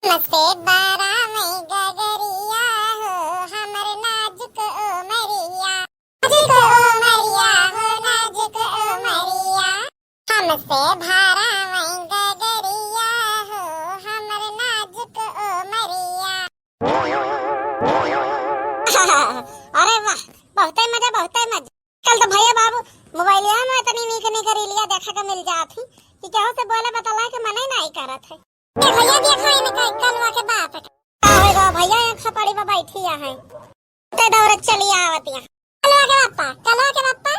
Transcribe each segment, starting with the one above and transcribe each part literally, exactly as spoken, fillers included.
हमसे बारावै गगरिया हो, हमर नाजुक उमरिया। नाजुक उमरिया हो, नाजुक उमरिया। हमसे बारावै गगरिया हो, हमर नाजुक उमरिया। अरे वाह, बहुतै मजा, बहुतै मजा। कल तो भैया बाबू मोबाइलिया में इतनी नीक नीक रीलिया देखै के मिल जात ही कि केहू से बोले बतलाए के मनै नाहीं करत है। ए भैया, देखा इनका कलवा के बाप का। का होई गो भैया, यहाँ खपड़ी पर बैठी है। ते दौड़त चली आवत यहाँ। कलवा के बापा, कलवा के बापा।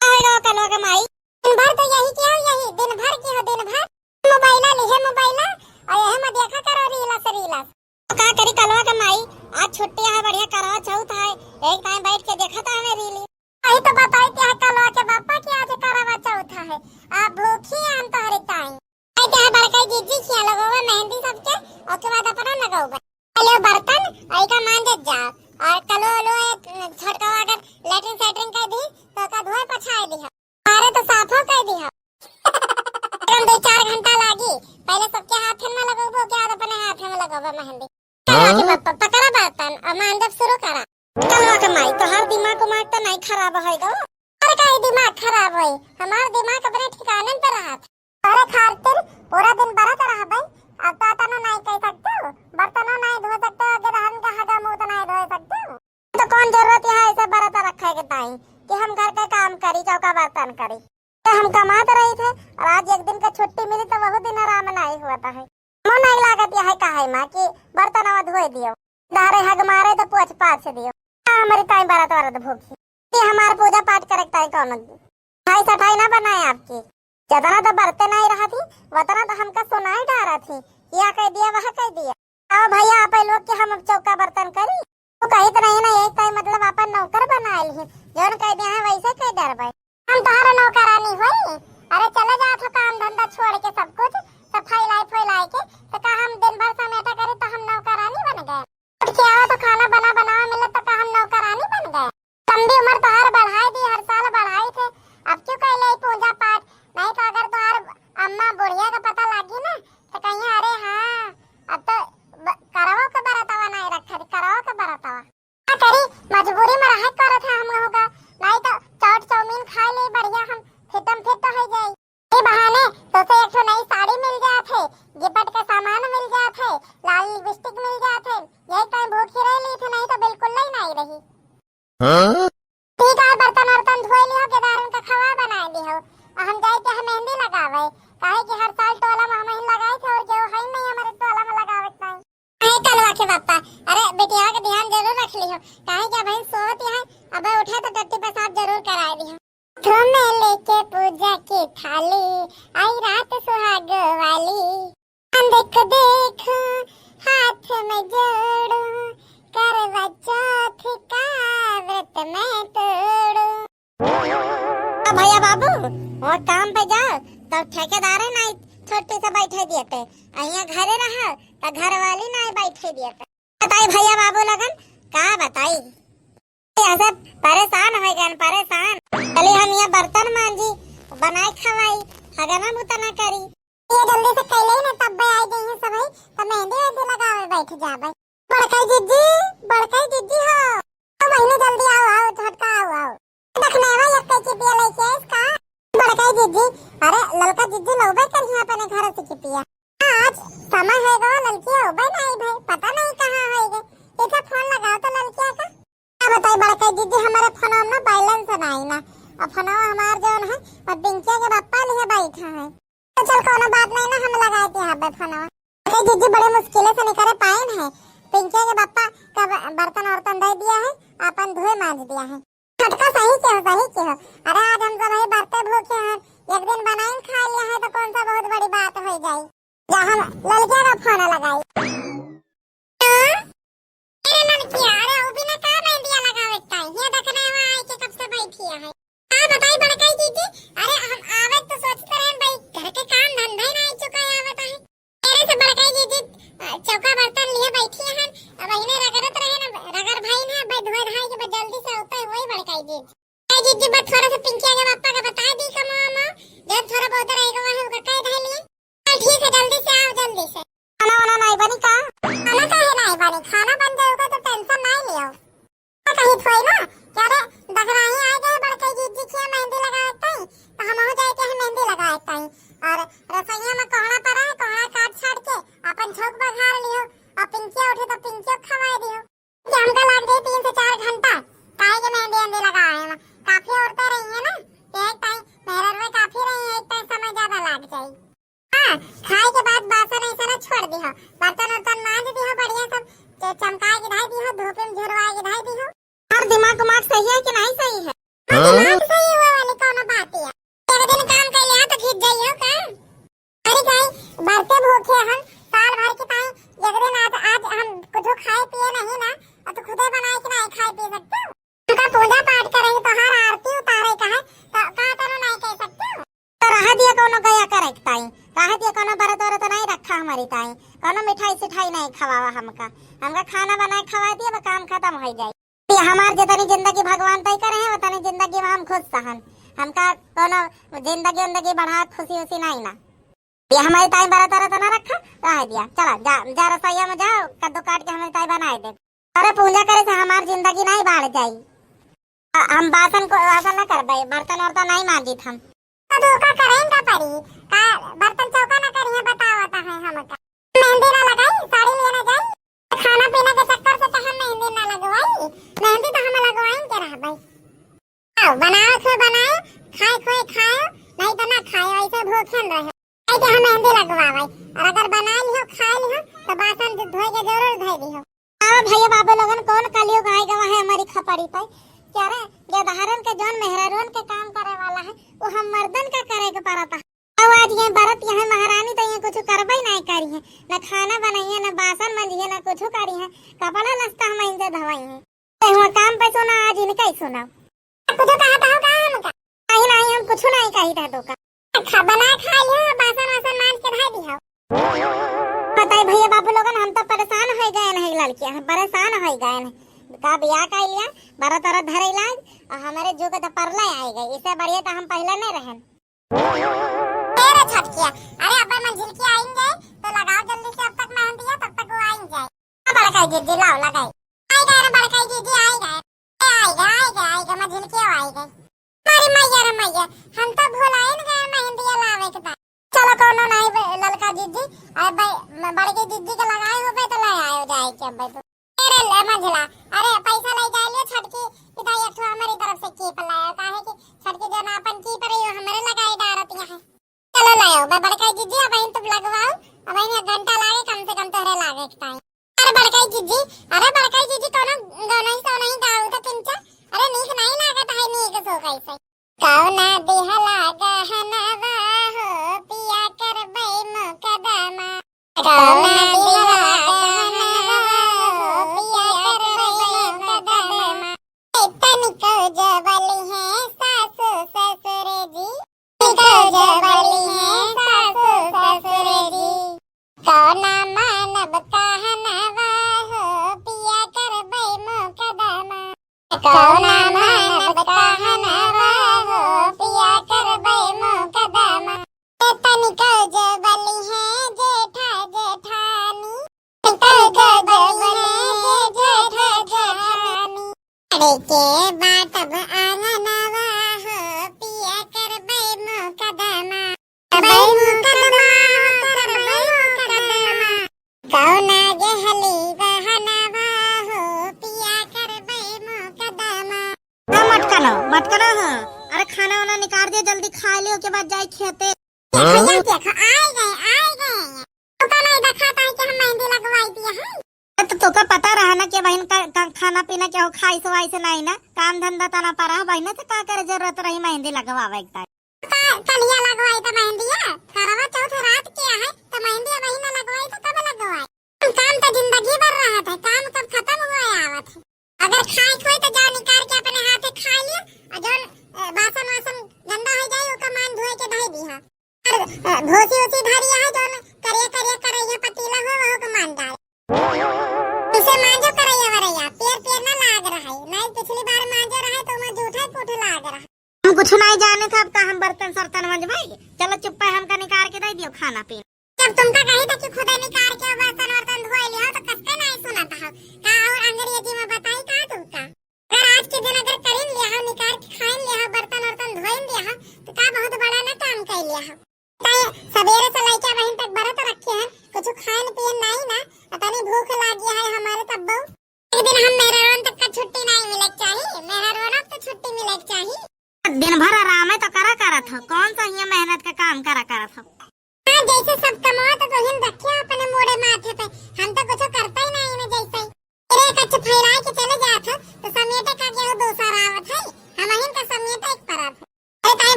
का होई गो कलवा के माई? दिन भर तो यही किया, यही दिन भर की हो, दिन भर। मोबाइला लिहे मोबाइला, और यही में देखा करो रीला से रीला। तो का करी कलवा के माई, आज छुट्टी है, बढ़िया करवा चौथ है, एक टाइम बैठ के देखा था हमें रीली। वही तो बताई क्या कलवा के बापा कि आज करवा चौथ है, आप भूखी हैं हम तोहरे ताई। आई क्या बड़का जिज्जी किया लगोगा मेहंदी सबके, ओके बाद अपना लगोगा। पहले बर्तन आई का मांज जाओ, और कलो लो छोटका अगर लेटरिन सेटरिन कर दी तो का धोए पछाए दी। अरे तो साफो कर दी। हम दो चार घंटा लागी, पहले सबके हाथ में लगोबो, ओके बाद अपने हाथ में लगोबो मेहंदी। कलवा के हाँ? पप्पा, पकड़ा बर्तन और मांजब शुरू करा। कलवा के माई, तोहार दिमाग उमाग तो नहीं खराब होई गो? अरे काहे दिमाग खराब होई, हमार दिमाग अपने ठिकाने पे रहा था। अरे खातिर पूरा दिन बरत रहबे, अब तो तनो नहीं कह सकते हो, बर्तनों नहीं धो सकते हो, गिरहन का हगा मुंह तो नहीं धो सकते हो। तो कौन जरूरत है ऐसे बरत रखे के ताई कि हम घर का काम करी, चौका बर्तन करी? तो हम कमात रही थे, और आज एक दिन का छुट्टी मिली तो वहू दिन आराम नहीं हुआ था है। मोन नहीं लागत यह काहे माँ कि बर्तनवा धोए दियो, धारे हग मारे तो पोछ पाछ दियो। का हमारी ताई बरत वरत भूखी? ये हमार पूजा पाठ करे के ताई कौन भाई सठाई ना बनाए आपकी? जतना तो बरते नहीं रहा थी, वतना तो हमका सुनाई डारा थी। या कह दिया, वह कह दिया। आओ भैया, आप लोग के हम अब चौका बर्तन करी। तो कही तो नहीं ना, एक ताई मतलब अपन नौकर बनाए ली, जौन कह दिया है वैसे कह डरबे। हम तोहरा नौकरानी होई? अरे चले जात हो काम धंधा छोड़ के सब कुछ, सब फैलाई फैलाई के, तो का हम दिन भर समेटा करी तो हम नौकरानी बन गए? उठ के आवा तो खाना बना बनावा मिले तो का हम नौकरानी बन गए? लंबी उम्र तोहार बढ़ाई दी, हर साल बढ़ाई थे, अब क्यों कह ले पूजा पाठ? नहीं तो अगर तोहार अम्मा बुढ़िया का पता लागी ना तो कहिए, अरे हाँ, अब तो ब-, करवो के बरतवा नहीं रखा थी, करवो के बरतवा। का करी, मजबूरी में रहे करत है हम लोग का, नहीं तो चाट चाउमीन खाए ले बढ़िया हम फिटम फिट हो जाई। ये बहाने तो से एक ठो नई साड़ी मिल जात है, गिफ्ट का सामान मिल जात है, लाल लिपस्टिक मिल जात है, यही टाइम भूखी रह ली थी, नहीं तो बिल्कुल नहीं, नहीं रही। हाँ? ठीक है, बर्तन वर्तन धोए लिहो, केदारन का खवा बनाए लिहो, और हम जाए के हम मेहंदी लगावे, काहे कि हर साल टोला में हम ही लगाए थे और केहू है नहीं हमारे टोला में लगावे के टाइम। काहे कलवा के पापा, अरे बिटिया के ध्यान जरूर रख लिहो, काहे कि अब हम सोवत यहाँ, अब उठे तो टट्टी पेशाब जरूर कराए लिहो। हाथ में लेके पूजा की थाली, आई रात सुहाग वाली। देख देख हाथ में जोड़ू, करवा चौथ का व्रत मैं तोड़ू। अब भैया बाबू, वो काम पे जाओ, तब ठेकेदार है ना छोटी से बैठे दिए थे, अहिया घरे रहो तो घर वाली ना बैठे दिए थे। बताई भैया बाबू लगन, का बताई, ऐसे परेशान हो गए, परेशान। चली हम ये बर्तन मांजी, बनाए खवाई, हगना मुतना करी। ये जल्दी से कैले ही ना, तब बे आई गई है सब, तो मेहंदी वेहंदी लगावे बैठ जाबे। बड़काई जिज्जी, बड़काई जिज्जी हो, तो बहिनी जल्दी आओ, आओ, झटका आओ, आओ। दखनेवा यक्के चिपिया लेके आइस का? बड़काई जिज्जी, अरे ललका जिज्जी लौबे करिया अपने घर से चिपिया। आज समय है गो, ललकी अउबे नहीं भाई, पता नहीं कहाँ होई गए। इसे फोन लगाओ तो ललकिया का। का बताई बड़काई जिज्जी, हमारे फोनवा में ना बैलेंस नहीं ना, और फोनवा हमार जौन है, वो पिंकिया के पापा लिए बैठा है। तो चल, कोनो बात नहीं ना, हम लगाए दिया हब्बे फोनवा। अरे जिज्जी, बड़े मुश्किल से निकले पाइन है, पिंकिया के पापा का ब-, बर्तन वर्तन दे दिया है, अपन धोए मांज दिया है। झटका सही के हो, सही के हो। अरे आज हम सब है बरते भूखे हैं, एक दिन बनाइन खा लिया है तो कौन सा बहुत बड़ी बात हो जाई। जा हम ललकिया का फोन लगाई। हाँ? अरे ललकिया, अरे वो बिना का मेहंदिया लगावे के ताई? ये देख रहे वहाँ आए के कब से बैठी है। का बताई बड़काई दीदी, अरे हम आवे तो सोचते रहे भाई, घर के काम धंधा ही नहीं चुका है आवत है। अरे से बड़काई दीदी, अ, चौका बर्तन लिए बैठी हैं, अब इन्हें रगड़त रहे ना, रगड़ भाई ना, भाई धोए धाए के बाद जल्दी से होता है वही बड़काई दीदी। बड़काई दीदी बस थोड़ा सा पिंकिया के पापा का बता दी कमा मा, जब थोड़ा बहुत रहेगा वहाँ होगा कह धाए लिए। हाँ, ठीक है, जल्दी से आओ, जल्दी से। खाना वाना अरे खाना बन जाए ओकर तो tension नहीं लियो। तो कही थोई ना कि अरे बघराही आए गए बड़के जीजी के मेहंदी लगाए ताई, तो हमहू जाए के है मेहंदी लगाए ताई। और रसोइया में कोहड़ा पड़ा है, कोहड़ा काट छाट के अपन झोंक बघार लियो, और पिंकिया उठे तो पिंकिया खवाए दियो। कि हमका लाग जाई तीन से चार घंटा, काहे के मेहंदी वेहंदी लगाए में। काफी औरतें रही हैं ना, एक टाइम मेहररुए काफी रही हैं, एक टाइम समय ज्यादा लाग जाई। हाँ, खाए के बाद बासन ऐसे ना छोड़ दिहो, बर्तन उर्तन मांज दिहो बढ़िया सब, च-, चमकाए के धाई दिहो, धूप में झुरवाए के धाई दिहो। और दिमाग उमाग सही है कि नहीं सही है? हाँ, हाँ? दिमाग सही हुआ वाली कौनो बात है? एक दिन काम कर लिया तो खींच जाइयो का? अरे भाई, बरते भूखे हम, साल भर के ताई, एक दिन आज, आज हम कुछ खाए पिए नहीं ना, और तू खुदे बनाए के नहीं खाए पी सकते हो? उनका पूजा पाठ करे, तोहार आरती उतारे का है, तो का तनु नहीं कह सकते हो? तो रहा दिया कोनो गया करे के ताई, रहा दिया कोनो बरत वरत नहीं रखा हमारी ताई, कोनो मिठाई सिठाई नहीं खवावा हमका, हमका खाना बनाए खवा दिया, बस काम खत्म हो जाए। कि हमार जितनी जिंदगी भगवान तय करे हैं, उतनी जिंदगी में हम खुश सहन। हमका कोनो जिंदगी उंदगी बढ़ा खुशी उशी नहीं ना। ये हमारी ताई बरत वरत ना रखा, रह दिया। चला, जा, जा रसोइया में जाओ, कद्दू काट के हमारी ताई बनाए दे। अरे पूजा करे से हमार जिंदगी नहीं बाढ़ जाई। अ, हम बासन को, बासन ना करबे, बर्तन वर्तन नहीं मांजित हम। तो धोखा करें का पड़ी? का बर्तन चौका ना करिए, बतावत है हमका। मेहंदी ना लगाई, साड़ी लिए ना जाई, खाना पीना के चक्कर से तो हम मेहंदी ना लगवाई, मेहंदी तो हम लगवाई के रहबे। आओ, बनाओ खोए बनाओ, खाए खोए खाओ, नहीं तो ना खाओ, ऐसे भूखे न रहो। ऐसे हम मेहंदी लगवावे, और अगर बना लिहो, खा लिहो, तो बासन धोए के जरूर धोए दिहो। अब भैया बाबू लोगन, कौन कलयुग आए गवा है हमारी खपड़ी पे? क्या रे, गदहरन के जौन मेहरारुअन के काम करे वाला है, वो हम मर्दन का करे के पड़ता है। अब आज ये बरत यहाँ महारानी तो ये कुछ करबे नहीं करी है, न खाना बनाइए, न बासन मंजिए, न कुछ करी है, कपड़ा लत्ता हम इनसे धवाई है। तो हुआ काम पे सुना, आज इनका ही सुना। कुछ कहा था का हमका? नहीं, नहीं, हम कुछ नहीं कही था तो का। खा, बना खा लियो, बासन वासन मांज के धर दियो। बताई भैया बाबू लोगन, हम तो परेशान हो गए हैं लड़कियां, हम परेशान हो गए हैं। का बियाह कर लिया, बरत वरत धरे लाग, और हमारे जो के तो परले आए गए, इससे बढ़िया तो हम पहले नहीं रहन। ए रे छटकिया, अरे अब मंझिलकी आएंगे तो लगाओ जल्दी से, अब तक मेहंदी है तब तक वो आएंगे। बड़काई दीदी लाओ लगाई। आई गए रे बड़काई दीदी, आई गए। ए, आई गए, आई गए, आई गए, मंझिलकी आई गए। अरे मैया रे मैया, हम तो भुलाइन गए मेहंदी लावे के बाद। चलो कोनो नहीं बे, ललका दीदी, अरे बे, बड़की दीदी के लगाए हो बे तो ले आयो जाए के अब तो। अरे ले मंझला, अरे पैसा ले जाए लियो छटकी, इधर एक ठो हमारी तरफ से कीप लाया, काहे कि छटकी जो ना अपन कीप रही हो, हमारे लगाए डारत यहाँ। चलो लाओ, बे बड़काई जीजी, अब इन तुम लगवाओ, अब इन एक घंटा लागे कम से कम तोहरे लागे के टाइम। अरे बड़काई जीजी, अरे बड़काई जीजी, कोनो गौनई सोनई गाओ तो किंचा, अरे नीक नहीं लागत है नीक सो कैसे। कौना दिहला गहनवा हो पिया करबै मुकदमा। कौना दिहला गहनवा हो पिया करबै मुकदमा। तनिको जबली है सासु ससुर जी। तनिको जबली है सासु ससुर जी। कौना मानब कहनवा हो पिया करबै मुकदमा। कौना मानब कहनवा हो पिया करबै मुकदमा। तनिको जबली है जेठा जेठानी। तनिको जबली है जेठा जेठानी। अरे के बाटब आंगनवा हो पिया करबै मुकदमा। करबै मुकदमा, करबै मुकदमा। कौना गहली बहनवा हो पिया करबै मुकदमा। हाँ, मटकनो, मटकनो हो। अरे खाना वाना निकाल दियो, जल्दी खा लियो, के बाद जाए खेते। देखो, ये देखो, आए गए, आए गए। तो का नहीं दिखाता है कि हम मेहंदी लगवाई दिया है? तो तोका पता रहा ना कि बहिन का, का खाना पीना क्या हो, खाई सवाई से नहीं ना, काम धंधा तना पड़ा है, बहिन से का करे जरूरत रही मेहंदी लगवावे के ताई। का कलिया लगवाई तो मेहंदी है, करवा चौथ रात किया है, तो मेहंदी अब बहिन लगवाई तो कब लगवाई? काम तो जिंदगी भर रहत है, काम कब खत्म हुआ है आवत है। अगर खाए के होई तो जाओ निकाल के अपने हाथे खा लियो, और जौन, अ, बासन वासन गंदा हो जाए ओका मान धोए के धई दिहा। और, अ, भूसी उसी धरिया है जौन करिया करिया करैया पतीला हो वहो के मान डाल। इसे मांजो करैया वरैया, पेर पेर ना लाग रहा है, नहीं पिछली बार मांजो रहा है तो मैं जूठा ही कुछ लाग रहा है। हम कुछ नहीं जाने था, अब का हम बर्तन सर्तन मंजवाई? चलो चुप्पा हमका निकाल के दे दियो खाना पीना। जब तुमका कही था कि खुदे निकाल के बर्तन वर्तन धोए लिया तो कस्ते नहीं सुना था।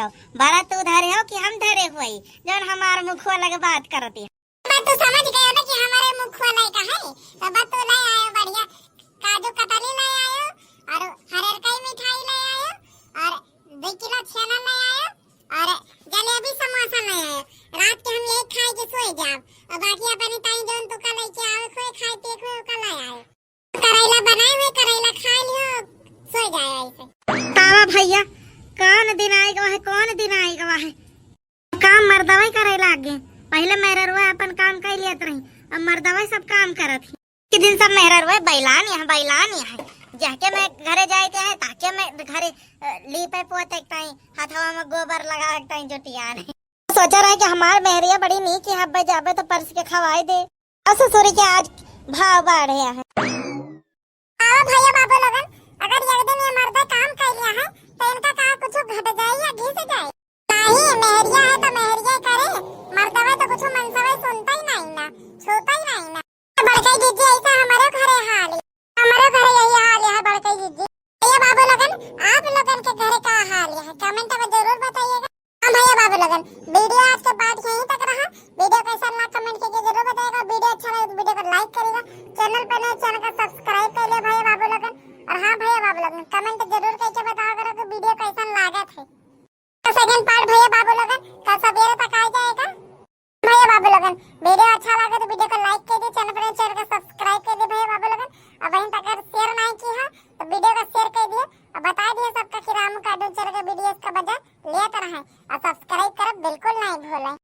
बरा तू धरे हो कि हम धरे हुई, जौन हमार मुखवा लगे बात करती है। बस तू समझ गयो ना कि हमारे मुखवा लगे का है, तो बस तू ले आयो बढ़िया काजू कतली ले आयो और हरेर कई मिठाई ले आयो और दो किलो छेना ले आयो और जलेबी समोसा ले आयो। रात के हम यही खाए के सोए जाब और बाकी अपनी ताई जौन तू का लेके आवे खोए खाए ते खोए ओका ले आयो। करैला बनाए हुए करैला खा लियो, सोए जाए ऐसे। तावा भैया, कौन दिन आए गवा है, कौन दिन आए गवा है। काम मर्दवा ही करे लागे। पहिले मेहररुआ अपन काम कर लेत रही, अब मर्दवा ही सब काम करत ही। कि दिन सब मेहररुआ बैलान यहाँ, बैलान यहाँ। जहके मैं घरे जाए के है, ताके मैं घरे, अ, लीपे पोते के ताई, हथवा में गोबर लगा के ताई जुटियान है। सोचा रहे कि हमार मेहरिया बड़ी नीक है, अब्बे जाबे तो परस के खवाई दे। और ससुरी के आज भाव बढ़े है। आओ भैया बाबू लोगन, अगर एक दिन ये मर्दे काम कर लिया है, तो इनका का कुछ घट जाए या घिस जाए? नहीं, मेहरिया है तो मेहरिया करे, मर्दवे तो कुछ मनसवे सुनता ही नहीं ना, छूता ही नहीं ना। बड़का जीजी ऐसा हमारे घरे हाल है, हमारे घरे यही हाल है बड़का जीजी। भैया बाबू लोगन, आप लोगन के घरे का हाल है, comment में जरूर बताइएगा। हाँ भैया बाबू लोगन, video आज के part यहीं तक रहा। Video कैसन लगा comment करके जरूर बताइएगा। Video अच्छा लगे तो video को like करिएगा। Channel पर नए, channel का subscribe कर लिया भैया बाबू लोगन। और हाँ भैया बाबू लोगन, comment जरूर करके बताया करो कि video कैसन लागत है। तो second part भैया बाबू लोगन कल सवेरे तक आ जाएगा। भैया बाबू लोगन, video अच्छा लगे तो video को like कर दे, channel पर नए, channel का subscribe कर दे भैया बाबू लोगन। और वहीं तक अगर share नहीं की है तो video को share कर दिए और बता दिए सबका कि रामू cartoon channel के videos का मजा लेत रहें और subscribe करब बिल्कुल नहीं भूलें।